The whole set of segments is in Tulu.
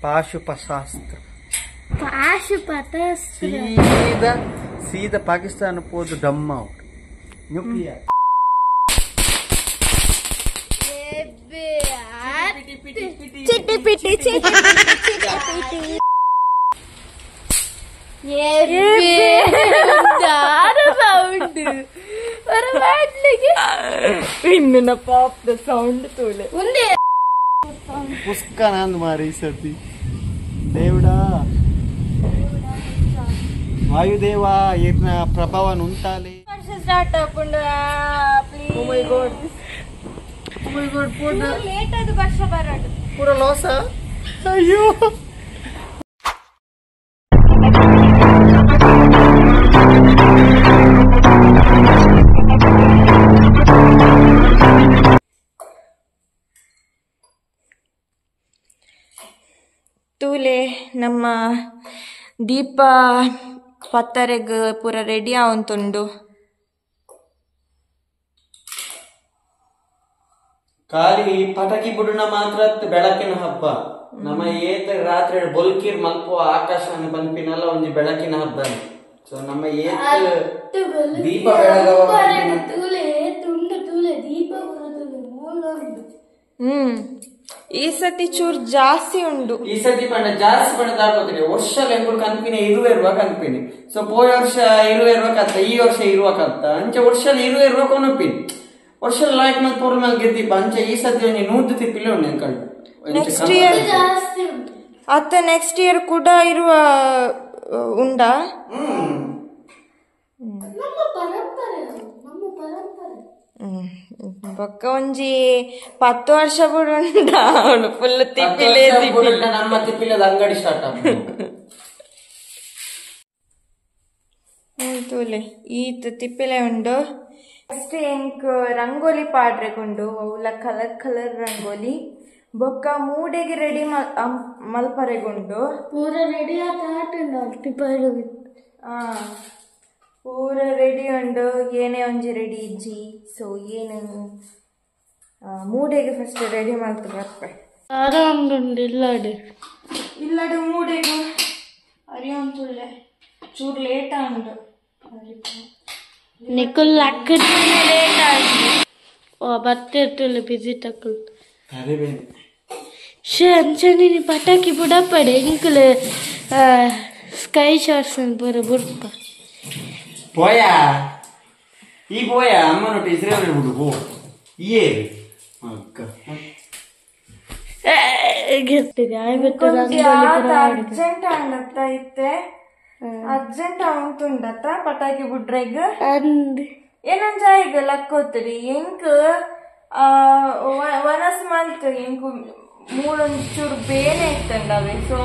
Pashupatastra. Pashupatastra. ಸೀದಾ ಸೀದಾ ಪಾಕಿಸ್ತಾನ ಪೋದು ಡಮ್ಮ ಔಟ್ ನ್ಯೂಕ್ಲಿಯರ್. ಚಿಟ್ಟಿ ಪಿಟಿ ಚಿಟ್ಟಿ ಚಿಟ್ಟಿ ಪಿಟಿ. ಸೌಂಡ್ ಇನ್ನು ಪಾಪ್ ಸೌಂಡ್ ತೋಲೆ ಪುಸ್ಕನಂದ್ ಮಾರಿ ಸರ್ತಿ. ದೇವಡಾ ವಾಯುದೇವ ಏರ್ನ ಪ್ರಭಾವ ನುಂತಾಲೆ. ಸ್ಟಾರ್ಟ್ ಆಪುಂಡು. Oh my God, oh my God. ಪೂರ ಲೇಟ್ ಅದು ವರ್ಷ ಬರೋದು ಪೂರ ಲಾಸ. ಅಯ್ಯೋ ತೂಲೆ ನಮ್ಮ ದೀಪ ಪತ್ತರೆಗ್ ಪೂರ ರೆಡಿ ಆವಂತುಂಡು. ಖಾಲಿ ಪಟಾಕಿ ಬುಡುಣ ಮಾತ್ರ ಬೆಳಕಿನ ಹಬ್ಬ. ನಮ್ಮ ಏತ ರಾತ್ರಿ ಬೊಲ್ಕಿರ್ ಮಲ್ಪುವ ಆಕಾಶ ಪನ್ಪಿನಲ್ಲ ಒಂಜಿ ಬೆಳಕಿನ ಹಬ್ಬ. ಸೊ ನಮ್ಮ ಏತ ದೀಪ ಬೆಳಗವ. ಈ ಸತಿ ಚೂರ್ ಜಾಸ್ತಿ ಉಂಡು. ಈ ಸತಿ ಪಂಡ ಜಾಸ್ತಿ ಪಂಡ ದಾಕೋತೀನಿ. ವರ್ಷ ಎಂಕುಲು ಕನ್ಪಿನಿ ಇರುವೆ ಇರುವ ಕನ್ಪಿನಿ. ಸೊ ಪೋಯ ವರ್ಷ ಇರುವೆ ಇರುವ ಕತ್ತ, ಈ ವರ್ಷ ಇರುವ ಕತ್ತ, ಅಂಚೆ ವರ್ಷ ಇರುವೆ ಇರುವ ಕೊನಪಿನಿ. ವರ್ಷ ಲಾಯ್ಕ್ ಮೇಲೆ ಪೂರ್ಣ ಮೇಲೆ ಗೆದ್ದೀಪ. ಅಂಚೆ ಈ ಸತಿ ಒಂಜಿ ನೂದು ತಿಪ್ಪಿಲೆ ಉಂಡು ಎಂಕಲ್ಡು. ನೆಕ್ಸ್ಟ್ ಇಯರ್ ಅತ್ತ ನೆಕ್ಸ್ಟ್ ಇಯರ್ ಕೂಡ ಇರುವ ಉಂಡಾ? ಬೊಕ್ಕ ಒಂಜಿ 10 ವರ್ಷ ಬುಡುಂಡ ಅವಳು ಫುಲ್ ತಿಪ್ಪಿಲೆ ತಿಪ್ಪಿಲೆ. ನಮ್ಮ ತಿಪ್ಪಿಲದ ಅಂಗಡಿ ಸ್ಟಾರ್ಟ್ ಆಗ್ತದೆ. ತೂಲೆ ಈತ ತಿಪ್ಪಿಲೆ ಉಂಡು. ಫಸ್ಟ್ ಎಂಕ್ ರಂಗೋಲಿ ಪಾಡ್ರೆಗುಂಡು. ಅವುಲ ಕಲರ್ ಕಲರ್ ರಂಗೋಲಿ. ಬೊಕ್ಕ ಮೂಡೆಗೆ ರೆಡಿ ಮಲ್ಪರೆಗುಂಡು. ಪೂರ ರೆಡಿ ಆತ ಪೂರ ರೆಡಿ ಉಂಡು. ಏನೇ ಒಂಜಿ ರೆಡಿ ಇಜ್ಜಿ. ಸೊ ಏನು ಮೂಡೆಗೆ ಫಸ್ಟ್ ರೆಡಿ ಮಲ್ತು ಬರ್ಪೆ. ಆರಾಮುಂಡು ಇಲ್ಲಾಡು ಇಲ್ಲಾಡು ಮೂಡೆಗೆ ಅರಿಯಂತುಳ್ಳೆ ಚೂರು ಲೇಟ್ ಆಂಡು. ನಿಕುಲ್ ಲಕ್ಕದ ಲೇಟ್ ಆಂಡು. ಓ ಬತ್ತಿರ್ತುಳ್ಳೆ ಬಿಸಿ ತಕ್ಕುಲ್. ಶೇ ಅಂಚನೆ ಪಟಾಕಿ ಬುಡಪಡೆ ಇಂಕುಲು ಸ್ಕೈ ಶಾಟ್ಸ್ ಪೂರ ಬುಡ್ಪ. ಪೋಯಾ ಈ ಪೋಯಾ ಅಮ್ಮನೊಟ್ಟು ಇಸ್ರೇಲ್ ಬಿಡು ಪೋ ಏ ಅಕ್ಕ. ಅರ್ಜೆಂಟ್ ಆಂಡತ್ತ ಇತ್ತೆ ಅರ್ಜೆಂಟ್ ಅವಂತುಂಡತ್ತ ಪಟಾಕಿ ಬುಡ್ರೆಗ್ ಏನಂಜ ಈಗ ಲಕ್ಕೋತ್ರಿ ಎಂಕ್ ವನಸ್ ಮಲ್ತ್ ಎಂಕ್ ಮೂಡೊಂದು ಚೂರು ಬೇನೆ ಇತ್ತಂಡವೆ. ಸೊ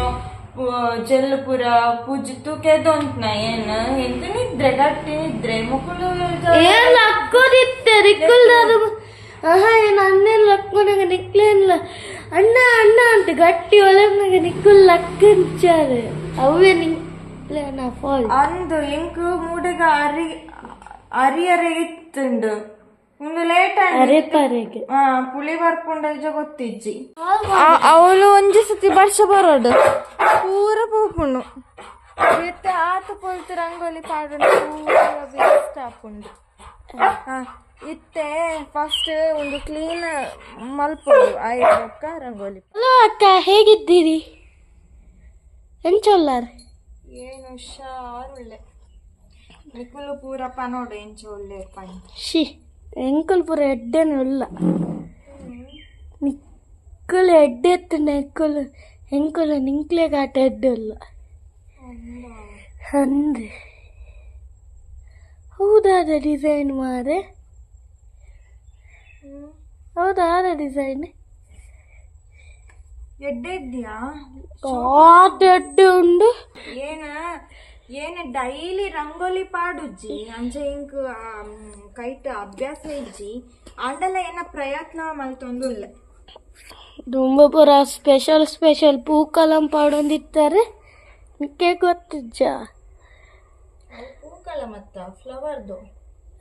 ಜೆಲ್ ಪೂರ ಪೂಜಿತ್ತು ಕೆದೊಂತ್ನ ಏನ್ ಎಂತ ನಿದ್ರೆ ಗಟ್ಟಿ ನಿದ್ರೆ ಮುಕುಲು ಲಕ್ಕೋದಿತ್ತೆ ನಿಕ್ಕುಲ್ದಾರು. ಆಹಾ ಏನ್ ಅಣ್ಣನ್ ಲಕ್ಕೋನಾಗ ನಿಕ್ಲೇನ್ಲ ಅಣ್ಣ ಅಣ್ಣ ಅಂತ ಗಟ್ಟಿ ಒಳನಾಗ ನಿಕ್ಕುಲ್ ಲಕ್ಕಂಚಾರೆ ಅವೇ ನಿಕ್ಲೇನ ಫಾಲ್ಟ್ ಅಂದು ಎಂಕ್ ಮೂಡೆಗ ಅರಿ ಅರಿಯರೆ ಇತ್ತುಂಡು. ಒಂದು ಲೇಟ್ ಅರೆ ಪರೆಗೆ ಪುಳಿ ಬರ್ಪುಂಡ ಇಜ ಗೊತ್ತಿಜ್ಜಿ. ಅವಳು ಒಂಜಿ ಸತಿ ವರ್ಷ ಬರೋಡು ಪೂರ ಪೋಪುಂಡು. ಆತ ಪೊಲ್ತು ರಂಗೋಲಿ ಪಾಡುಂಡು ಪೂರ ವೇಸ್ಟ್ ಆಪುಂಡು. ಇತ್ತೆ ಫಸ್ಟ್ ಒಂದು ಕ್ಲೀನ್ ಮಲ್ಪೊಡು ಆಯ್ತು ರಂಗೋಲಿ. ಹಲೋ ಅಕ್ಕ, ಹೇಗಿದ್ದೀರಿ? ಎಂಚೊಲ್ಲಾರ್? ಏನು ಹುಷಾರುಳ್ಳೆ. ನಿಕುಲು ಪೂರ ಪನೋಡು ಎಂಚ ಒಳ್ಳೆ ಪಣಿ. She ಎಂಕುಲು ಪೂರ ಎಡ್ಡೆನು ಇಲ್ಲ. ನಿಕ್ಕುಲು ಎಡ್ಡೆ ಎತ್ತುಂಡ ಎಂಕುಲು ಎಂಕುಲು ನಿಂಕ್ಲೆ ಕಾಟ ಎಡ್ಡೆ ಇಲ್ಲ ಅಂದೆ. ಹೌದಾದ ಡಿಸೈನ್ ಮಾರೆ? ಹೌದಾದ ಡಿಸೈನ್ ಎಡ್ಡೆ ಇದ್ಯಾ? ಎಡ್ಡೆ ಉಂಡು. ಏನ ಏನ ಡೈಲಿ ರಂಗೋಲಿ ಪಾಡುಜ್ಜಿ ಅಂಚೆ ಇಂಕ್ ಕೈಟ್ ಅಭ್ಯಾಸ ಇಜ್ಜಿ ಆಂಡಲ ಏನ ಪ್ರಯತ್ನ ಮಲ್ತೊಂದುಲ್ಲ. ದುಂಬ ಪೂರ ಸ್ಪೆಷಲ್ ಸ್ಪೆಷಲ್ ಪೂಕಲಂ ಪಾಡೊಂದಿತ್ತಾರೆ ನಿಕ್ಕೆ ಗೊತ್ತಿಜ್ಜ? ಪೂಕಲ ಮತ್ತ ಫ್ಲವರ್ದು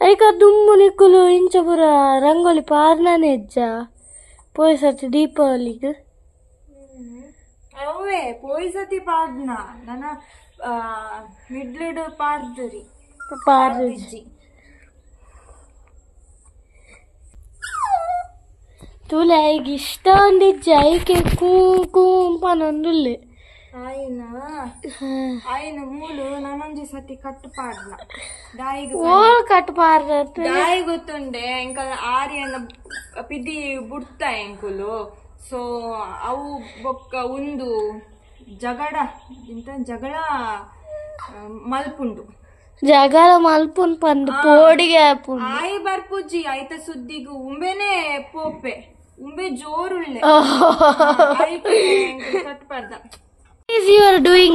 ಐಕ ದುಮ್ಮು ನಿಕ್ಕುಲು ಇಂಚ ಪೂರ ರಂಗೋಲಿ ಪಾರ್ನಾನೆ ಹೆಜ್ಜ ಪೋಯ್ ಸರ್ತಿ ದೀಪಾವಳಿಗೆ ಅವೇ ಪೋಯ್ ಸತಿ ಪಾಡ್ನ ನನ್ನ ಮಿಡ್ಲಿಡ್ ಪಾಡ್ದರಿ ಪಾರ್ಜಿ ತೂಲೆ ಐಗ ಇಷ್ಟ ಒಂದಿಜ್ಜ ಐಕೆ ಕೂ ಕೂ ಪನೊಂದುಲ್ಲೆ ಆಯ್ನ ಆಯ್ನ ಮೂಲು ನಾನೊಂಜಿ ಸತಿ ಕಟ್ಟು ಪಾಡ್ನ ದಾಯಿಗ್ ಓ ಕಟ್ಟು ಪಾರ್ದ ದಾಯಿ ಗೊತ್ತುಂಡೆ ಎಂಕಲ್ ಆರ್ಯನ ಪಿದಿ ಬುಡ್ತ ಎಂಕುಲು ಸೊ ಅವು ಬೊಕ್ಕ ಉಂದು ಜಗಳ ಇಂತ ಜಗಳ ಮಲ್ಪುಂಡು ಜಗಳ ಮಲ್ಪುನ್ ಪಂದು ಪೋಡಿಗೆ ಆಪುಂಡು ಆಯಿ ಬರ್ಪುಜ್ಜಿ ಆಯ್ತ ಸುದ್ದಿಗು ಉಂಬೆನೆ ಪೋಪೆ ಉಂಬೆ ಜೋರುಳ್ಳೆ ಕಟ್ ಪಾಡ್ದ. What is you are doing?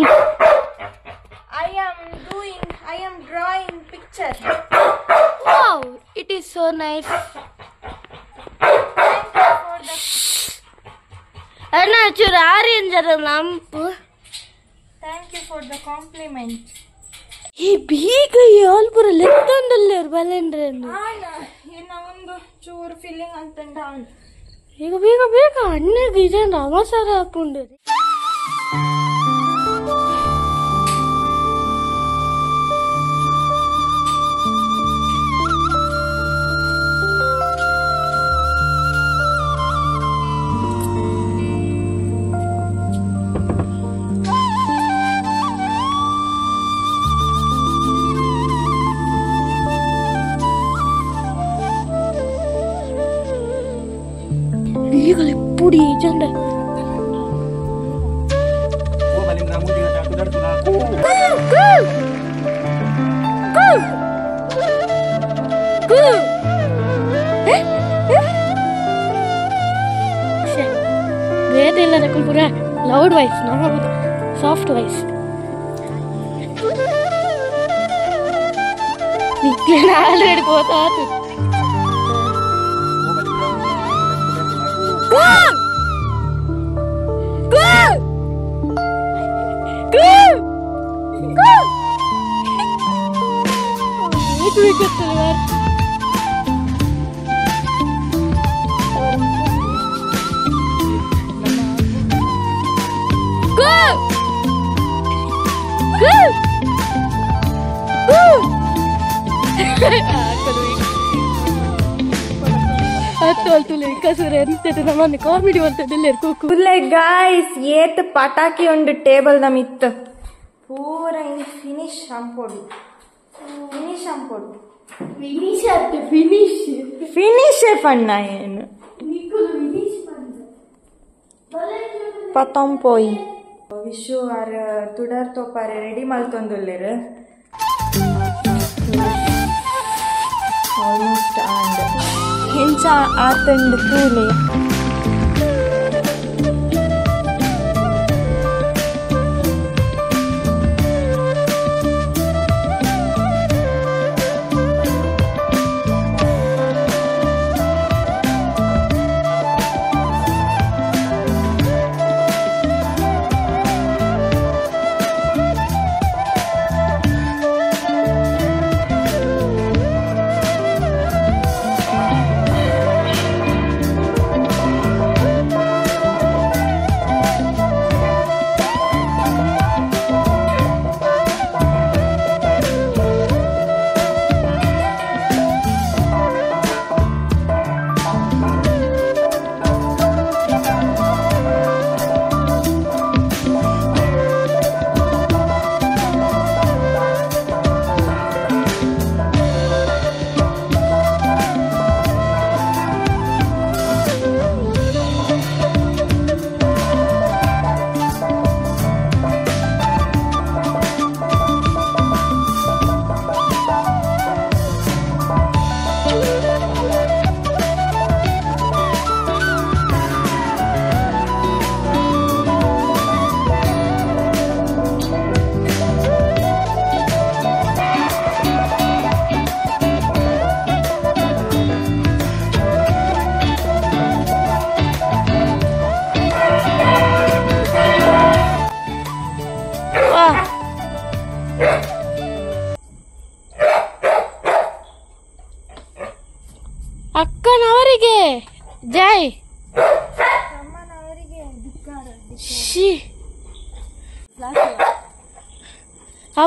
I am drawing picture. Wow, it is so nice. Anna chur orange ara lamp. Thank you for the compliment. ಈ ಬೀಗ ಯಾಲ್ ಪೂರ ಲೆತ್ತೊಂದುಲ್ಲೆರ್ ಬಲೆಂಡ್ರೆ ಆನ ಏನ ಒಂದು ಚೂರು ಫೀಲಿಂಗ್ ಅಂತಂಡ ಈಗ ಬೇಗ ಬೇಗ ಅಣ್ಣಗೆ ಇದೇನು ಅವಸರ ಆಪುಂಡು. ಪುಡಿ ಚಂದ ಬೇರೆ ಇಲ್ಲ ಪೂರ ಲೌಡ್ ವಾಯ್ಸ್ ನಮ್ಮ ಸಾಫ್ಟ್ ವಾಯ್ಸ್ ಆಲ್ರೆಡಿ ಹೋತಾತು. Go! Go! Go! Go! Go! Go! Guys ಏತ್ ಪಟಾಕಿ ಒಂದು ಟೇಬಲ್ the ಮಿತ್ ಪೂರ ಫಿನಿಶ್ ಅಂಪೊಡು ಫಿನಿಶ್ ಅಂಪೊಡು ಫಿನಿಶ್ ಅತ್ತೆ ಫಿನಿಶ್ ಫಿನಿಶ್ ಪಣ್ಣ ಏನು ಪತಂಪೋಯಿ ವಿಶು ಆರ್ ತುಡರ್ ತೋಪಾರೆ ರೆಡಿ ಮಲ್ತೊಂದುಲ್ಲೆರ್ ಆಲ್ಮೋಸ್ಟ್ ಆಂಡ್ ಹೆಂಚ ಆತಂಡ್ ತೂಲೆ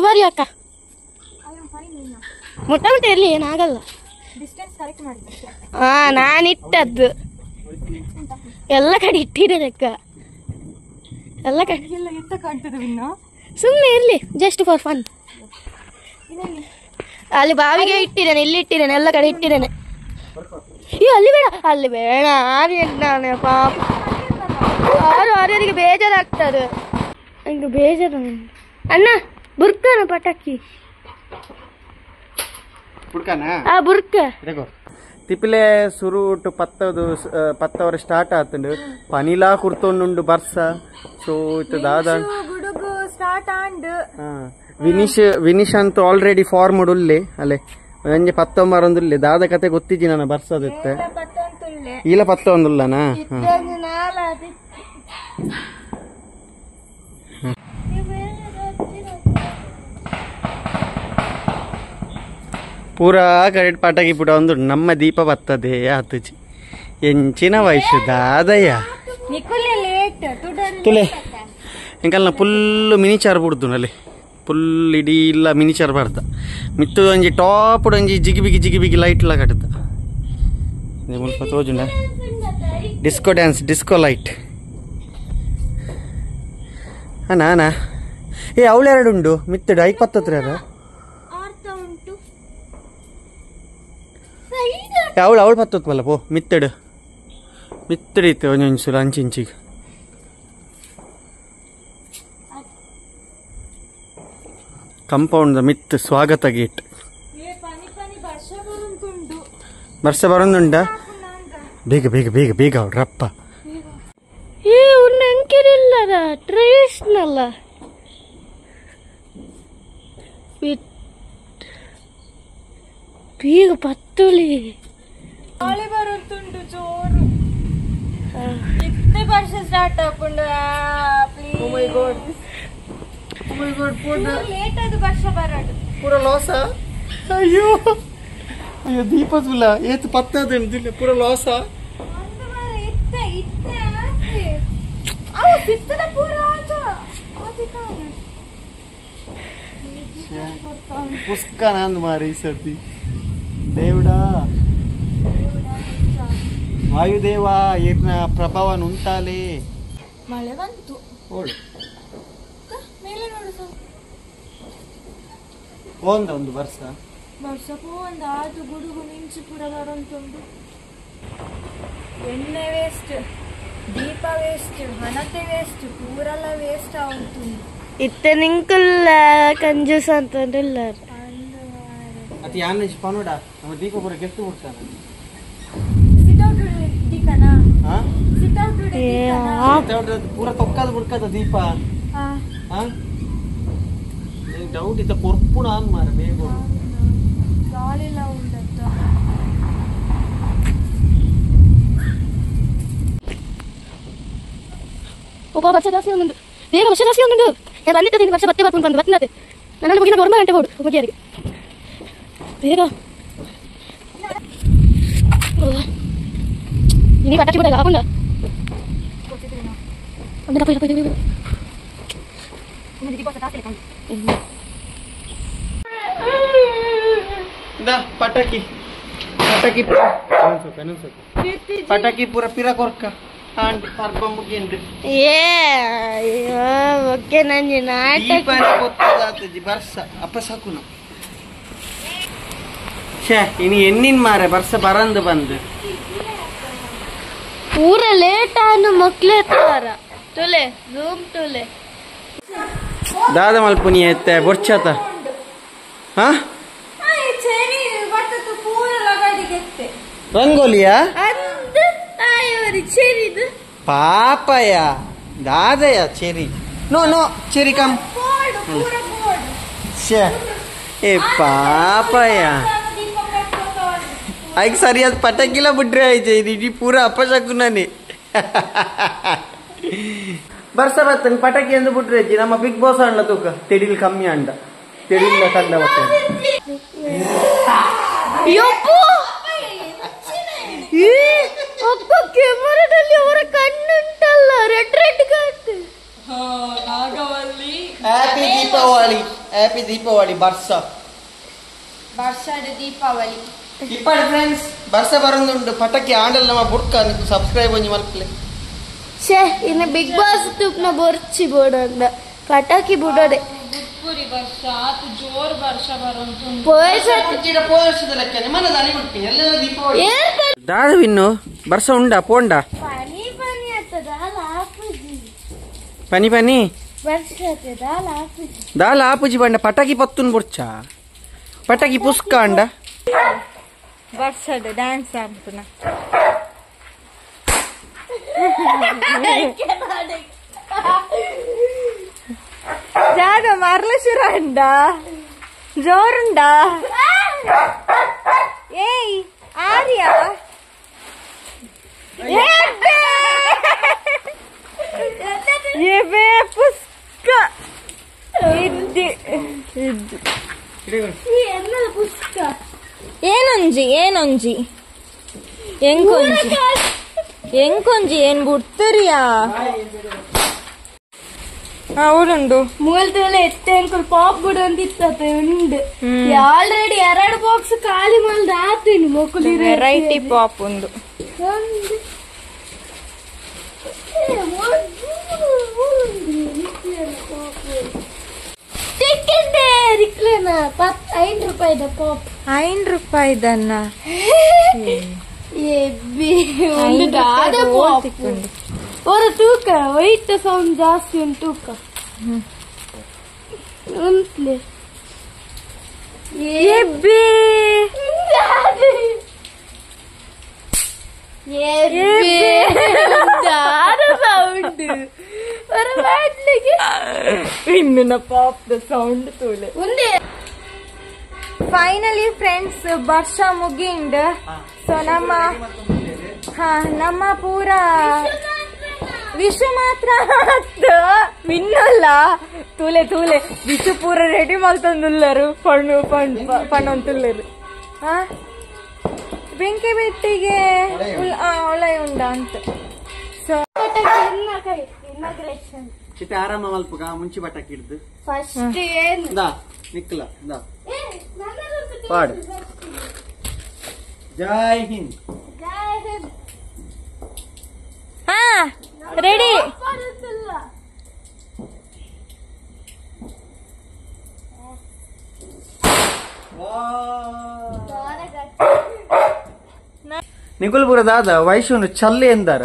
How are you ಅಕ್ಕ? ಮುಟ್ಟ ಮುಟ್ಟ ಇರಲಿ, ಏನಾಗಲ್ಲ. ಡಿಸ್ಟೆನ್ಸ್ ಕರೆಕ್ಟ್ ಮಾಡಿದ್ದೆ. ಹಾ, ನಾನಿಟ್ಟದ್ದು ಎಲ್ಲ ಕಡೆ ಇಟ್ಟಿದ್ದೇನೆ ಅಕ್ಕ, ಎಲ್ಲ ಕಡೆ. ಎಲ್ಲ ಎತ್ತ ಕಾಣ್ತದೆ ಇನ್ನು. ಸುಮ್ಮನೆ ಇರಲಿ, just for fun. ಅಲ್ಲಿ ಬಾವಿಗೆ ಇಟ್ಟಿದ್ದೇನೆ, ಇಲ್ಲಿ ಇಟ್ಟಿದ್ದೇನೆ, ಎಲ್ಲ ಕಡೆ ಇಟ್ಟಿದ್ದೇನೆ. ಈ ಅಲ್ಲಿ ಬೇಡ, ಅಲ್ಲಿ ಬೇಡ, ಆರ್ಯ ಪಾಪ. ಆರು ಆರ್ಯರಿಗೆ ಬೇಜಾರಾಗ್ತದೆ, ನಂಗೆ ಬೇಜಾರು. ಅಣ್ಣ ಬುರ್ಕನ ಪಟಾಕಿ ಆ ಬುರ್ಕ ತಿಪ್ಪಿಲೆ ಸುರುಟು ಪತ್ತದು ಪತ್ತವರೆ ಸ್ಟಾರ್ಟ್ ಆತಂಡು ಪನಿಲಾ ಕುರ್ತೊಂಡುಂಡು ಬರ್ಸ. ಸೊ ಇತ್ತ ದಾದ ಗುಡುಗು ಸ್ಟಾರ್ಟ್ ಆಂಡ್ ವಿನಿಶ್ ವಿನಿಶ್ ಅಂತ ಆಲ್ರೆಡಿ ಫಾರ್ಮ್ ಉಲ್ಲೆ ಅಲ್ಲೇ ಒಂಜಿ ಪತ್ತೊಂಬರೊಂದುಲ್ಲೆ ದಾದ ಕತೆ ಗೊತ್ತಿಜ್ಜಿ ನನ್ನ ಬರ್ಸದಿತ್ತೆ ಇಲ್ಲ ಪತ್ತೊಂದುಲ್ಲನಾ. ಪೂರಾ ಕರೆಕ್ಟ್ ಪಟಾಕಿ ಪುಟ ಒಂದು ನಮ್ಮ ದೀಪ ಬರ್ತದೆ ಆತುಜಿ ಎಂಚಿನ ವಯಸ್ಸು ದಾದಯ್ಯ ತುಲೆ ಎಂಕಲ್ನ ಫುಲ್ಲು ಮಿನಿಚಾರ್ ಬಿಡ್ದು ನಲ್ಲಿ ಫುಲ್ ಇಡೀ ಇಲ್ಲ ಮಿನಿಚಾರ್ ಬರ್ತ ಮಿತ್ತು ಒಂಜಿ ಟಾಪ್ ಒಂಜಿ ಜಿಗಿ ಬಿಗಿ ಜಿಗಿ ಬಿಗಿ ಲೈಟ್ ಎಲ್ಲ ಕಟ್ಟುತ್ತ ಮುಲ್ಪ ತೋಜುಂಡ disco dance disco light. ಅಣ್ಣ ಅಣ್ಣ ಏ ಅವಳೆರಡು ಉಂಡು ಮಿತ್ತಡು ಐಕ್ ಪತ್ತತ್ರ ಅವಳು ಅವಳು ಪತ್ತೊತ್ತಲ್ಲ ಪೋ ಮಿತ್ತಡು ಮಿತ್ತಡು ಇತ್ತು ಒಂಜೊಂಜು ಸುಲ ಅಂಚಿಂಚಿಗೆ. ಕಂಪೌಂಡ್ ಮಿತ್ ಸ್ವಾಗತ ಗೇಟ್. ವರ್ಷ ಬರೋದುಂಡ ಬೇಗ ಬೇಗ ಬೇಗ ಬೇಗ ಅವಳು ರಪ್ಪ. ಏ ಉನ್ನಂಕಿರಿಲ್ಲದ ಟ್ರೆಡಿಷನಲ್ ಬೇಗ ಪತ್ತುಲಿ ಗಾಳಿ ಬರುತ್ತುಂಟು ಜೋರು. ಇತ್ತೆ ವರ್ಷ ಸ್ಟಾರ್ಟ್ ಆಪುಂಡು. Please oh my god, oh my god, ಪೂರ ಲೇಟ್ ಅದು ವರ್ಷ ಬರಡು ಪೂರ ಲಾಸ. ಅಯ್ಯೋ ಅಯ್ಯೋ ದೀಪದುಲ್ಲ ಏತು ಪತ್ತದ ಪೂರ ಲಾಸ. ಒಂದು ಬಾರ ಇತ್ತೆ ಇತ್ತೆ ಆತೆ ಅವು ಸಿತ್ತದ ಪೂರ ಆತ ಆತಿಕಾನ ಪುಸ್ಕನ ಅಂದ್ ಮಾರಿ ಈ ಸರ್ತಿ. ದೇವಡಾ ವಾಯುದೇವ ಏರ್ನ ಪ್ರಭಾವ ಉಂಟಾಲೆ. ಮಳೆ ಬಂತು ಓಡು ಮೇಲೆ ನೋಡು ಸ್ವಲ್ಪ. ಒಂದು ವರ್ಷ ವರ್ಷ ಒಂದು ಆತು ಗುಡುಗು ಮಿಂಚು ಪೂರ ಬರುಂಟುಂಟು. ಎಣ್ಣೆ ವೇಸ್ಟ್, ದೀಪ ವೇಸ್ಟ್, ಹಣತೆ ವೇಸ್ಟ್, ಪೂರೆಲ್ಲ ವೇಸ್ಟ್ ಆಗುಂಟು. ಇತ್ತೆ ನಿಂಕುಲ್ಲ ಕಂಜೂಸ್ ಅಂತಂದಿಲ್ಲ. ಅತಿ ಯಾನ್ ಪನೋಡ ನಮ್ಮ ದೀಪ ಪೂರ ಗೆತ್ತು ಬಿಡ್ತಾನೆ. ಸಿಟ್ ಔಟ್ ದೀಕನಾ? ಹಾ ಸಿಟ್ ಔಟ್ ದೀಕನಾ? ಸಿಟ್ ಔಟ್ ಪೂರ ತೊಕ್ಕದ ಬಿಡ್ಕದ ದೀಪ. ಹಾ ಹಾ ಡೌಟ್ ಇತ್ತ ಕೊರ್ಪುಣ ಅನ್ ಮಾರ ಬೇಗ ಗಾಳಿಲ್ಲ ಉಂಟತ್ತ. ಒಬ್ಬ ವರ್ಷ ಜಾಸ್ತಿ ಒಂದೊಂದು ಬೇಗ ವರ್ಷ ಜಾಸ್ತಿ ಒಂದೊಂದು ನಾನು ಬಂದಿದ್ದೆ ವರ್ಷ ಬತ್ತೆ ಬರ್ಕೊಂಡು ಬಂದು ಬತ್ತಿನತೆ ನನ್ನಲ್ಲಿ ಮುಗಿದ 1 ಗಂಟೆ ಬೋಡು ಮುಗಿಯರಿಗೆ ಬೇಗ ಇನಿ ಪಟಾಕಿ ಬಿಡಲ್ಲ ಹಾಕೊಂಡ ಪಟಾಕಿ ಪಟಾಕಿ ಪಟಾಕಿ ಪೂರ ಪಿರ ಕೊರ್ಕ ಆಂಡ್ ಪರ್ಬ ಮುಗಿಂಡು. ಏ ಅಯ್ಯೋ ಓಕೆ ನಂಜಿ ನಾಟಕ ದೀಪನ ಕೊತ್ತದಾತಜಿ ಬರ್ಸ ಅಪಸಕುನ. ಛೇ ಇನಿ ಎನ್ನಿನ್ ಮಾರೆ ಬರ್ಸ ಬರಂದು ಬಂದು ಪೂರ ಲೇಟ್ ಆನು ಮಕ್ಳೇ ತಾರ ತುಲೆ ಝೂಮ್ ತುಲೆ ದಾದ ಮಲ್ಪುನಿ ಎತ್ತೆ ಬೊರ್ಚಾತ. ಹಾ ಚೆರಿ ಬರ್ತತು ಪೂರ ಲಗಾಡಿಗೆತ್ತೆ ರಂಗೋಲಿಯಾ ಅಂದ ಆಯೋರಿ ಚೆರಿದು ಪಾಪಯ ದಾದಯ cherry no no cherry come ಪೂರ ಬೋರ್ಡ್. ಛೇ ಏ ಪಾಪಯ ಐಕ್ ಸರಿಯಾದ ಪಟಾಕಿಲ ಬಿಟ್ರೆ ಆಯ್ತು ಇದು ಇಡೀ ಪೂರ ಅಪಶಕುನನೇ. ಬರ್ಸ ಬರ್ತೇನೆ ಪಟಾಕಿ ಎಂದು ಬಿಟ್ರೆ ಅಜ್ಜಿ ನಮ್ಮ ಬಿಗ್ ಬಾಸ್ ಅಣ್ಣ ತೂಕ ತೆಡಿಲ್ ಕಮ್ಮಿ ಅಂಡ ತೆಡಿಲ್ಲ ಕಂಡ ಬರ್ತೇನೆ. ಅಪ್ಪ ಕ್ಯಾಮರಾದಲ್ಲಿ ಅವರ ಕಣ್ಣುಂಟಲ್ಲ ರೆಡ್ ರೆಡ್ ಕಾಣ್ತದೆ. Nagavalli happy Deepavali, happy Happy Deepavali ಬರ್ಸ ಬರ್ಸಡ್ ದೀಪಾವಳಿ ಇಪ್ಪಡು ಫ್ರೆಂಡ್ಸ್ ಬರ್ಸ ಬರಂದುಂಡು ಪಟಕಿ ಆಂಡಲ್ ನಮ್ಮ ಬುಡ್ಕ ನಿಕ್ಕು ಸಬ್ಸ್ಕ್ರೈಬ್ ಒಂಜಿ ಮಲ್ಪಲೆ ಛೇ ಇನ್ನು ಬಿಗ್ ಬಾಸ್ ತುಪ್ನ ಬೊರ್ಚಿ ಬೋಡಂದ ಪಟಾಕಿ ಬುಡೋಡೆ ಪುರಿ ವರ್ಷ ಆತು ಜೋರ್ ವರ್ಷ ಬರಂತು ಪೋಷದ ಲೆಕ್ಕನೆ ಮನದ ಅಲಿ ಬಿಡ್ತೀನಿ ಎಲ್ಲ ದೀಪಾವಳಿ ದಾದು ಇನ್ನು ಬರ್ಸ ಉಂಡ ಪೋಂಡ ಪನಿ ಪನಿ ಆಗ್ತದ ಆಪುಜಿ ಪನಿ ಪನಿ ವರ್ಷ ದಾಲ ಆಪುಜಿ ದಾಲ ಆಪುಜಿ ಬಂಡ ಪಟಾಕಿ ಪತ್ತುನ್ ಬುಡ್ಚ ಪಟಾಕಿ ಪುಸ್ಕ ಅಂಡ ವರ್ಷದ ಡ್ಯಾನ್ಸ್ ಆಡ್ತನ ಜಾಗ ಮರಲ ಶುರು ಉಂಡ ಜೋರುಂಡ ಏಯ್ ಆರ್ಯ ಎಬೆ ಪುಸ್ಕ ಇದ್ದಿ ಇದ್ದಿ ಪುಸ್ಕ ಏನೊಂಜಿ ಏನೊಂಜಿ ಎಂಕೊಂಜಿ ಎಂಕೊಂಜಿ ಏನ್ ಬುಡ್ತರಿಯಾ ಉಂಡು ಮೂಲ್ತುಲೆ ಎತ್ತೆ ಅಂಕಲ್ ಪಾಪ್ ಬಿಡು ಅಂದಿತ್ತತೆ ಉಂಡು ಆಲ್ರೆಡಿ ಎರಡು ಬಾಕ್ಸ್ ಖಾಲಿ ಮಲ್ದ ಆತೀನಿ ಮೊಕುಲಿ ವೆರೈಟಿ ಪಾಪ್ ಉಂಡು ಐದು ರೂಪಾಯಿದ ಪಾಪ್ 5 ರೂಪಾಯಿದನ್ನ ஒரு ತೂಕ ವೈಟ್ ಸೌಂಡ್ ಜಾಸ್ತಿ ಉಂಟು ತೂಕ ಉಂಟ್ಲೆ ಎಬ್ಬೆ ಸೌಂಡ್ ಇನ್ನು pop the sound ತೋಲೆ ಒಂದೇ. ಫೈನಲಿ ಫ್ರೆಂಡ್ಸ್ ವರ್ಷ ಮುಗಿಂಡ್. ಸೊ ನಮ್ಮ ನಮ್ಮ ಪೂರ ವಿಷು ಮಾತ್ರ ವಿನ್ನಲ್ಲ ತೂಲೆ ತೂಲೆ ವಿಷು ಪೂರ ರೆಡಿ ಮಲ್ತಂದುಲ್ಲರು ಪಣ್ಣು ಪಣ್ಣು ಪಣ್ಣು ಹಾ ಬೆಂಕಿ ಬೆಟ್ಟಿಗೆ ಒಳ್ಳೆ ಉಂಡ ಅಂತ. ಸೊ ಆರಾಮ ಮಲ್ಪುಗ ಮುಂಚೆ ಬಟ್ಟಕ್ಕೆ ಹಿಡ್ದು ಫಸ್ಟ್ ಏನು ನಿಕ್ಕಲ ಪಾಡು. ಜೈ ಹಿಂದ್. ಹಾ ರೆಡಿ. ನಿಕುಲ್ಪುರ ದಾದ ವೈಶುನು ಚಲ್ಲೆ ಎಂದಾರ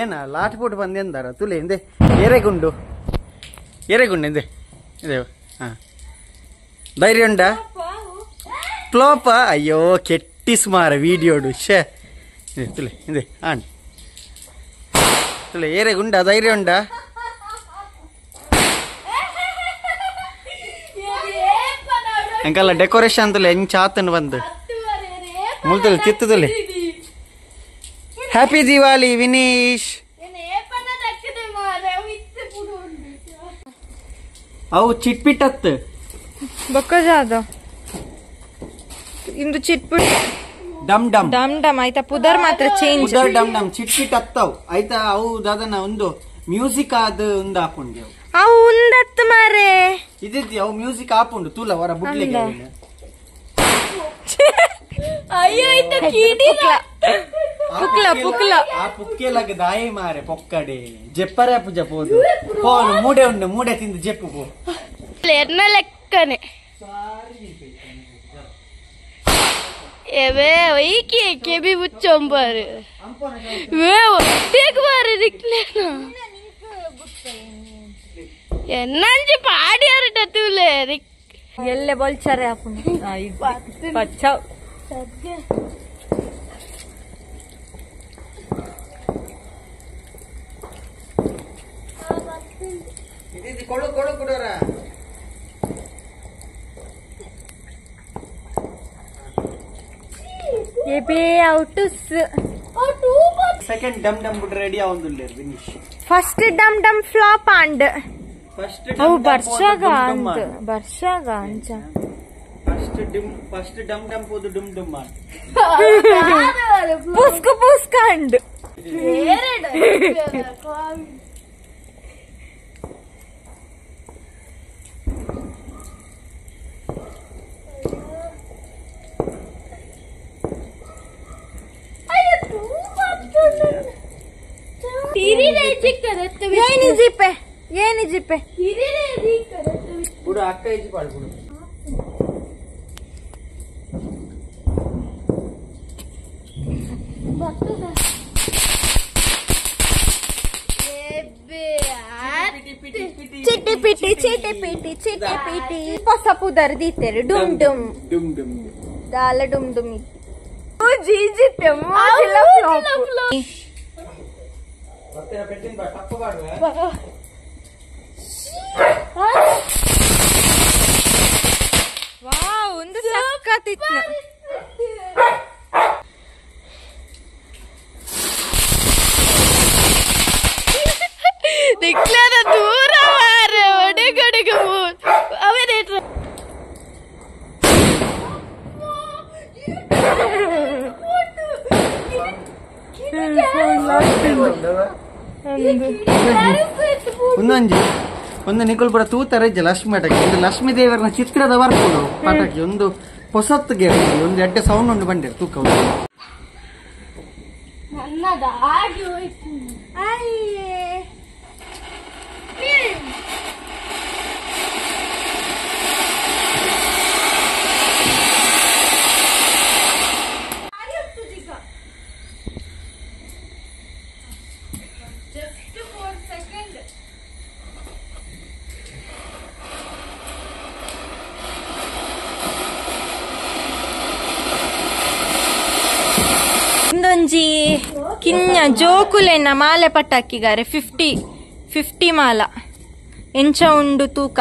ಏನ ಲಾಟ್ಪೋಟ್ ಬಂದು ಎಂದಾರ ತುಲೆ ಎಂದೆ ಎರೆಗುಂಡು ಎರೆಗುಂಡು ಎಂದೆ ಇದೇ ಹಾ ಧೈರ್ಯ ಉಂಡ ಪ್ಲೋಪ. ಅಯ್ಯೋ ಕೆಟ್ಟಿ ಸುಮಾರ ವೀಡಿಯೋಡು ಶೇ ತುಲೆ ಎಂದೆ ಆಣ್ ತುಲೆ ಏರೆಗುಂಡ ಧೈರ್ಯ ಉಂಡ. ಅಂಕಲ್ಲ ಡೆಕೋರೇಷನ್ ತುಲೆ ಹೆಂಗ್ ಚಾತನ್ ಬಂದು ಮುಲ್ತಲೆ ತಿತ್ತುತ್ತಲೆ. ಹ್ಯಾಪಿ ದಿವಾಲಿ ವಿನೀಶ್. ಅವು ಚಿಟ್ಪಿಟ್ಟತ್ತು ಬೊಕ್ಕಜಾದ ಇಂದು ಚಿಟ್ಪಿಟ್ ಡಮ್ ಡಮ್ ಡಮ್ ಡಮ್ ಆಯ್ತಾ ಪುದರ್ ಮಾತ್ರ ಚೇಂಜ್ ಪುದರ್ ಡಮ್ ಡಮ್ ಚಿಟ್ಪಿಟ್ ಅತ್ತವು ಆಯ್ತಾ. ಅವು ದಾದನ ಒಂದು ಮ್ಯೂಸಿಕ್ ಆದ ಒಂದು ಹಾಪುಂಡು ಅವು ಉಂದತ್ತು ಮಾರೆ ಇದಿದ್ದಿ ಅವು ಮ್ಯೂಸಿಕ್ ಹಾಪುಂಡು ತೂಲ ಹೊರ ಬುಡ್ಲಿಕ್ಕೆ. ಅಯ್ಯೋ ಇತ್ತ ಕಿಡಿನ ಪುಕ್ಲ ಪುಕ್ಲ ಆ ಪುಕ್ಕೆಲಗ ದಾಯಿ ಮಾರೆ ಪೊಕ್ಕಡೆ ಜೆಪ್ಪರೆ ಪೂಜೆ ಪೋದು ಪೋನು ಮೂಡೆ ಉಂಡು ಮೂಡೆ ತಿಂದು ಜೆಪ್ಪು ಪೋ ಎನ್ನ ಲೆಕ್ಕನೆ ಎವೆ ವೈಕಿ ಕೆಬಿ ಬುಚ್ಚೊಂಬಾರು ವೇ ಒಟ್ಟೆಗೆ ಬಾರು ದಿಕ್ಲೇನ ಎನ್ನಂಜಿ ಪಾಡಿಯಾರಟ ತೂಲೆ ಎಲ್ಲೆ ಬೋಲ್ಚಾರೆ ಹಾಪುಂಡು ಪಚ್ಚ ಕೊಡು ಕೊಡು ಕೊಡೋರ ಎಬೆ ಔಟುಸ್ ಸೆಕೆಂಡ್ ಡಮ್ ಡಮ್ ಬುಡ್ ರೆಡಿ ಆವಂದುಲ್ಲೇರ್ ವಿನೀಶ್. ಫಸ್ಟ್ ಡಮ್ ಡಮ್ flop and first ಅವು ಬರ್ಷಗ ಅಂತ ಬರ್ಷಗ ಅಂಚ ಫಸ್ಟ್ ಡಿಮ್ ಫಸ್ಟ್ ಡಮ್ ಡಮ್ ಪೋದು ಡುಮ್ ಡುಮ್ ಆಂಡ್ ಪುಸ್ಕ ಪುಸ್ಕ ಅಂಡ್ ಏನಿ ಜಿಪೆ ಏನಿ ಜಿಪೆ ಬಿಡು ಅಕ್ಕ ಇಜ್ಜಿ ಪಾಡು ಬಿಡು. ಚಿಟ್ಟಿ ಪಿಟಿ ಚಿಟ್ಟಿ ಪಿಟಿ ಚಿಟ್ಟಿ ಪಿಟಿ ಹೊಸ ಪುದರ್ ದೀತೆರು ಡುಮ್ ಡುಮ್ ಡುಮ್ ಡುಮ್ ದಾಲ ಡುಮ್ ಡುಮ್ ಜೀಜಿತ್ತೆ ಮೂಜಿಲ ಫ್ಲಾಪ್. ವಾವ್ ಒಂದು ಸಖತ್ತಿತ್ತು. ನಿಕ್ಲದ ದೂರ ಮಾರೆ ಒಡೆಗಡೆಗೆ ಅವನೇ ಒಂದೊಂಜಿ ಒಂದು ನಿಕುಲ್ ಪೂರ ತೂತರ ಇಜ್ಜ ಲಕ್ಷ್ಮಿ ಪಟಾಕಿ ಒಂದು ಲಕ್ಷ್ಮೀ ದೇವರನ ಚಿತ್ರದ ಬರ್ಪುಡು ಪಟಾಕಿ ಒಂದು ಹೊಸತ್ತಿಗೆ ಒಂದು ಎಡ್ಡೆ ಸೌಂಡ್ ಉಂಟು ಬಂದಿರು ತೂಕ ನನ್ನದು ಆಗಿ ಹೋಯ್ತು. ಅಯ್ಯೇ ಒಂದೊಂಜಿ ಕಿನ್ನ ಜೋಕುಲೆನ ಮಾಲೆ ಪಟ್ಟಾಕಿಗಾರೆ 50 50 ಮಾಲ ಎಂಚ ಉಂಡು ತೂಕ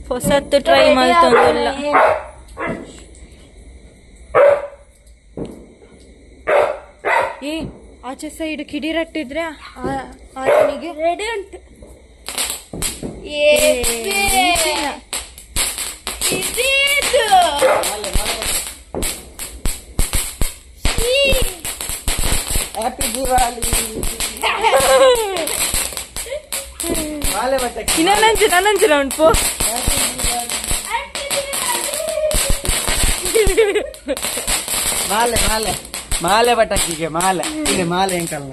ಹೊಸತ್ತು ಟ್ರೈ ಮಾಡ್ತೊಂದಿಲ್ಲ. ಏ ಆಚೆ ಸೈಡ್ ಕಿಡಿರಟ್ಟಿದ್ರೆ ಆತನಿಗೆ ರೆಡಿ ಉಂಟು. ಹ್ಯಾಪಿ ದಿವಾಲಿ. ಮಾಲೆ ಪಟಾಕಿ ಇನ್ನೊಂಚು ನನ್ನಂಚು ಉಂಟು. ಮಾಲೆ ಮಾಲೆ ಮಾಲೆ ಪಟಾಕಿಗೆ ಮಾಲೆ ಇಲ್ಲಿ ಮಾಲೆ ಎಂಕಲ್ಲ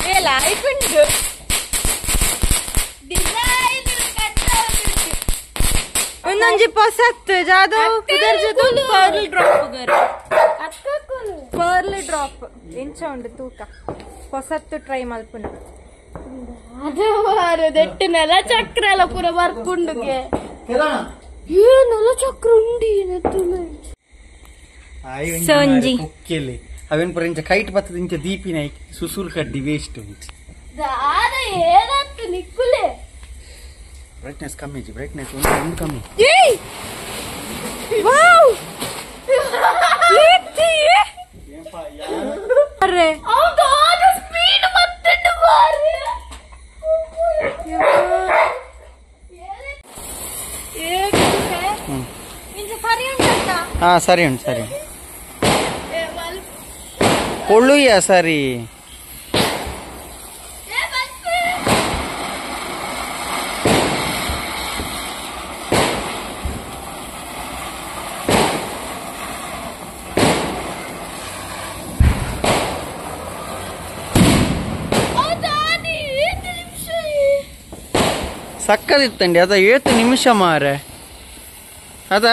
ಏ ಲೈಫ್ ಉಂಟು. ಒಂದೊಂಜಿ ಪೊಸತ್ತು ಜಾದವ್ ಕುದರ್ ಜೊತೆ ಪರ್ಲ್ ಡ್ರಾಪ್ ಗರ್ ಪರ್ಲ್ ಡ್ರಾಪ್ ಎಂಚ ಉಂಡು ತೂಕ ಹೊಸತ್ತು ಟ್ರೈ ಮಲ್ಪುನ. ಅದು ಮಾರದೆಟ್ಟು ನೆಲ ಚಕ್ರ ಎಲ್ಲ ಪೂರ ಬರ್ಪುಂಡುಗೆ ಏ ನೆಲ ಚಕ್ರ ಉಂಡಿ ಸೊಂಜಿ ಕುಕ್ಕೆಲೆ ಅವೇನ್ ಪೂರ ಇಂಚ ಕೈಟ್ ಬತ್ತದ ಇಂಚ ದೀಪಿನ ಸುಸುರು ಕಡ್ಡಿ ವೇಸ್ಟ್ ಉಂಟು. ದಾದ ಏನಾಗ್ತು ನಿಕ್ಕುಲೆ ಬ್ರೈಟ್ನೆಸ್ ಕಮ್ಮಿ ಇಜ್ಜಿ, ಬ್ರೈಟ್ನೆಸ್ ಒಂದು ಕಮ್ಮಿ. ಏಯ್ ವಾವ್ ಏತಿ ಅರೆ ಹೌದು ಅದು ಸ್ಪೀಡ್ ಬತ್ತುಂಡು ಮಾರೆ. ಸರಿ ಉಂಟಾ? ಹಾ ಸರಿ ಉಂಟು ಸರಿ ಉಂಟು. ಪೊಳ್ಳುಯ್ಯ ಸರಿ. ಸಕ್ಕದಿತ್ತಂಡಿ ಅದ 7 ನಿಮಿಷ ಮಾರೆ ಅದ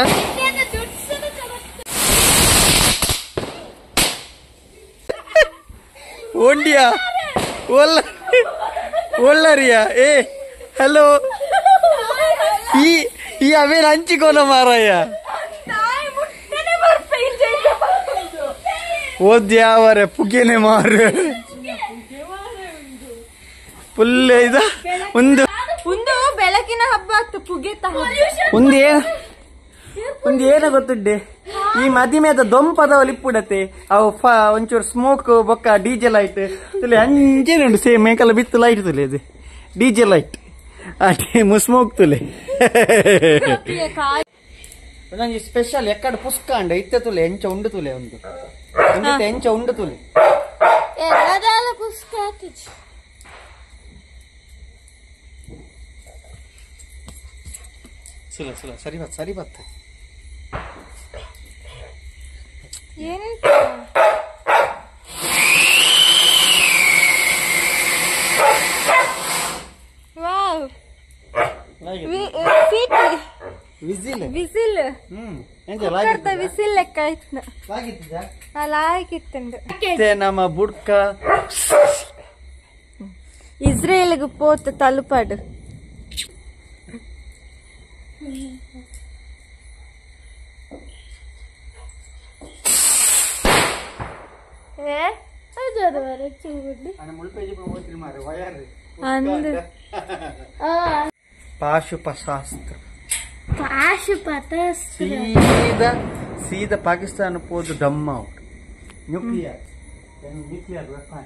ಓಂಡಿಯಾ ಒಲ್ಲ ಒಲ್ಲರಿಯಾ ಏ ಹಲೋ ಈ ಈ ಅವೇನು ಹಂಚಿಕೋನ ಮಾರಾಯ ಓದ್ಯಾವರೆ ಪುಗೆನೆ ಮಾರು ಫುಲ್ ಇದ ಒಂದು ಒಂದು ಬೆಳಕಿನ ಹಬ್ಬ ಪುಗೆ ಒಂದು ಒಂದು ಏನ ಗೊತ್ತುಡ್ಡೆ ಈ ಮದಿಮೆದ ದೊಂಪದವಲ್ಲಿ ಇಪ್ಪುಡತೆ ಅವು ಒಂಚೂರು ಸ್ಮೋಕ್ ಬೊಕ್ಕ ಡಿಜೆ ಲೈಟ್ ತುಲೆ ಅಂಜೇನೆ ಉಂಟು ಸೇಮ್ ಮೇಕಲ್ಲ ಬಿತ್ತು ಲೈಟ್ ತುಲೆ ಅದು ಡಿಜೆ ಲೈಟ್ ಆ ಟೈಮ್ ಸ್ಮೋಕ್ ತುಲೆ ಒಂದೊಂದು ಸ್ಪೆಷಲ್ ಎಕ್ಕಡ ಪುಸ್ಕಾಂಡ ಇತ್ತೆ ತುಲೆ ಎಂಚ ಉಂಡು ತುಲೆ ಒಂದು ಒಂದು ಎಂಚ ಉಂಡು ತುಲೆ ಪುಸ್ಕ ಸುಲ ಸುಲ ಸರಿ ಬತ್ ಸರಿ ಬತ್ತ ಎಂತ Whistle whistle ಕುಕ್ಕರ್ದ whistle ಲೆಕ್ಕ ಆಯ್ತು ಲಾಗಿತ್ತುಂಡು. ನಮ್ಮ ಬುಡ್ಕ ಇಸ್ರೇಲ್ಗ್ ಪೋತು ತಲುಪಾಡು. ಪಾಶುಪಶಾಸ್ತ್ರ ಪಾಶುಪತಾಸ್ತ್ರ ಸೀದಾ ಸೀದಾ ಪಾಕಿಸ್ತಾನ ಪೋದು ಡಮ್ out nuclear nuclear weapon.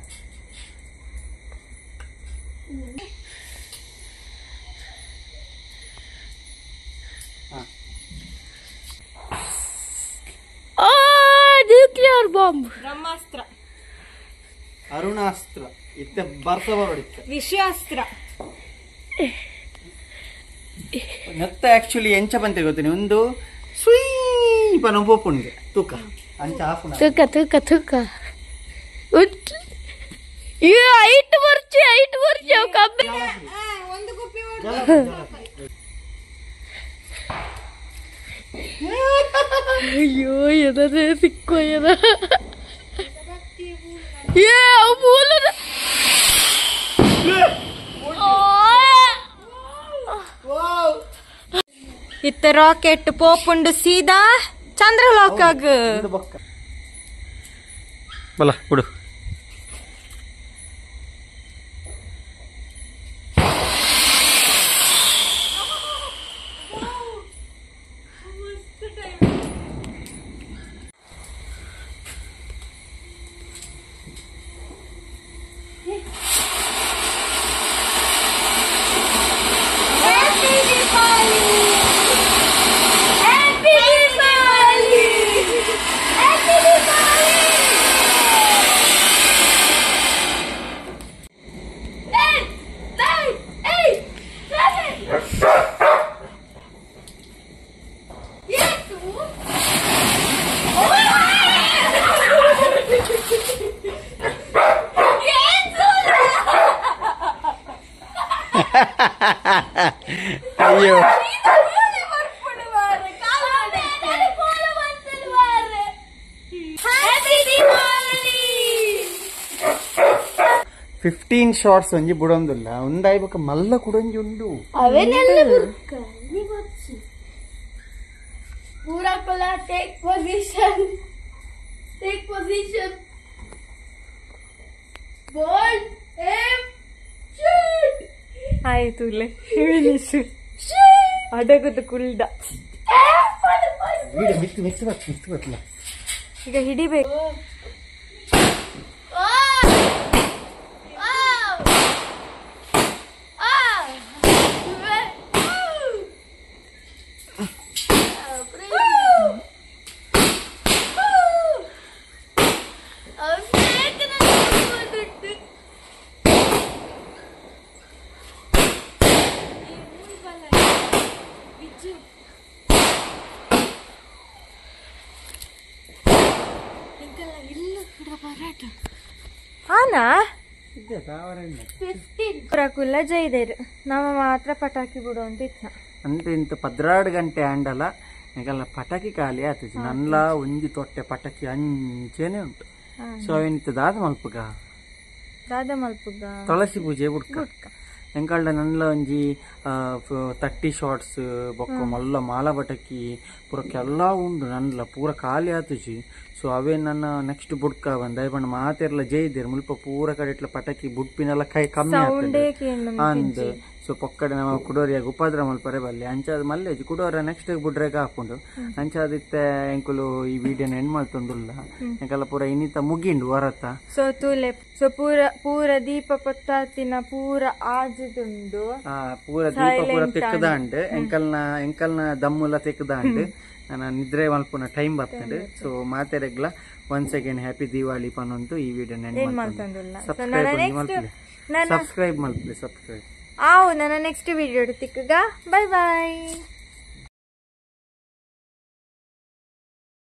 Nuclear bomb ಬ್ರಹ್ಮಾಸ್ತ್ರ ಅರುಣಾಸ್ತ್ರ ಇತ್ತೆ ಬರ್ತ ಬರೋಡಿತ್ತೆ ವಿಷಾಸ್ತ್ರ. ನೆತ್ತ ಆಕ್ಚುಲಿ ಎಂಚ ಬಂತೆ ಗೊತ್ತೀನಿ ಒಂದು ಸುಯ್ ಪನ ಪೋಪುಂಡೆ ತೂಕ ಅಂಚ ಆಫ್ ತೂಕ ತೂಕ ತೂಕ ಏ ಐಟ್ ಬರ್ಚಿ ಐಟ್ ಬರ್ಚಿ ಅವು ಕಬ್ಬೆ ಒಂದು ಗುಪ್ಪಿ ಅಯ್ಯೋ ಎದರೇ ಸಿಕ್ಕೋ ಎದ ಏ ಅವು ಮೂಲ ಇತ್ತ ರಾಕೆಟ್ ಪೋಪುಂಡು ಸೀದಾ ಚಂದ್ರಲೋಕಾಗ ಬಲ ಬಿಡು. ಅಯ್ಯೋ ಫಿಫ್ಟೀನ್ ಶಾರ್ಟ್ಸ್ ಒಂಜಿ ಬುಡೊಂದುಲ್ಲ ಒಂದಾಯ್ಬಕ ಮಲ್ಲ ಕುಡೊಂಜಿ ಉಂಡು take position take position ball aim shoot. ಆಯ್ತು ಅಡಗದ ಕುಲ್ಡ ಈಗ ಹಿಡಿಬೇಕು. ಕುಲ್ಲ ಜೈದೇರು ನಮ್ಮ ಮಾತ್ರ ಪಟಾಕಿ ಬಿಡು ಅಂತ ಇತ್ತು ಅಂತ ಇಂತ 12 ಗಂಟೆ ಆಂಡಲ ಈಗೆಲ್ಲ ಪಟಾಕಿ ಖಾಲಿ ಆತಜಿ ನನ್ಲ ಒಂಜಿ ತೊಟ್ಟೆ ಪಟಾಕಿ ಅಂಚೆನೆ ಉಂಟು. ಸೊ ಅವೇನಿತ್ತು ದಾದ ಮಲ್ಪುಗ ದಾದ ಮಲ್ಪುಗ ತುಳಸಿ ಪೂಜೆ ಬುಡ್ಕ ಎಂಕಲ್ಡ ನನ್ಲ ಒಂಜಿ 30 ಶಾರ್ಟ್ಸ್ ಬೊಕ್ಕ ಮಲ್ಲ ಮಾಲ ಪಟಾಕಿ ಪೂರಕ್ಕೆಲ್ಲ ಉಂಡು ನನ್ಲ ಪೂರ ಖಾಲಿ ಆತಜಿ. ಸೊ ಅವೇ ನನ್ನ ನೆಕ್ಸ್ಟ್ ಬುಡ್ಕ ಬಂದ ಬಣ್ಣ ಮಾತೆರ್ಲ ಜೈದೇರು ಮುಲ್ಪ ಪೂರ ಕಡೆ ಇಟ್ಲ ಪಟಾಕಿ ಬುಡ್ಪಿನೆಲ್ಲ ಕೈ ಕಮ್ಮಿ ಆಗ್ತದೆ ಅಂದ್. ಸೊ ಪೊಕ್ಕಡೆ ನಮ್ಮ ಕುಡೋರಿಯಾಗ ಉಪದ್ರ ಮಲ್ಪರೆ ಬಲ್ಲೆ ಅಂಚಾದ ಮಲ್ಲೇಜ್ ಕುಡೋರ ನೆಕ್ಸ್ಟ್ ಬುಡ್ರೆಗ ಹಾಕೊಂಡು ಅಂಚಾದಿತ್ತೆ ಎಂಕುಲು ಈ ವಿಡಿಯೋನ ಎಂಡ್ ಮಲ್ತೊಂದುಲ್ಲ ಎಂಕಲ್ಲ ಪೂರ ಇನ್ನಿತ ಮುಗಿಂಡು ವರತ. ಸೊ ತೂಲೆ ಸೊ ಪೂರ ಪೂರ ದೀಪ ಪೊತ್ತಾತಿನ ಪೂರ ಆಜುದುಂಡು ಪೂರ ದೀಪ ಪೂರ ತೆಕ್ಕದಾಂಡ್ ಎಂಕಲ್ನ ಎಂಕಲ್ನ ದಮ್ಮುಲ ತೆಕ್ಕದಾಂಡ್ ನನ್ನ ನಿದ್ರೆ ಮಲ್ಪುನ ಟೈಮ್ ಬರ್ತದೆ. ಸೊ ಮಾತೆರೆಗ್ಲ once again happy Diwali ಪನ್ನೊಂದು ಈ ವಿಡಿಯೋ ಎಂಡ್ ಮಲ್ತೊಂದುಲ್ಲ. ಸಬ್ಸ್ಕ್ರೈಬ್ ಮಲ್ಪಲೆ ಸಬ್ಸ್ಕ್ರೈಬ್ ಆವು ನನ್ನ ನೆಕ್ಸ್ಟ್ ವಿಡಿಯೋ ತಿಕ್ಕಗ. Bye bye.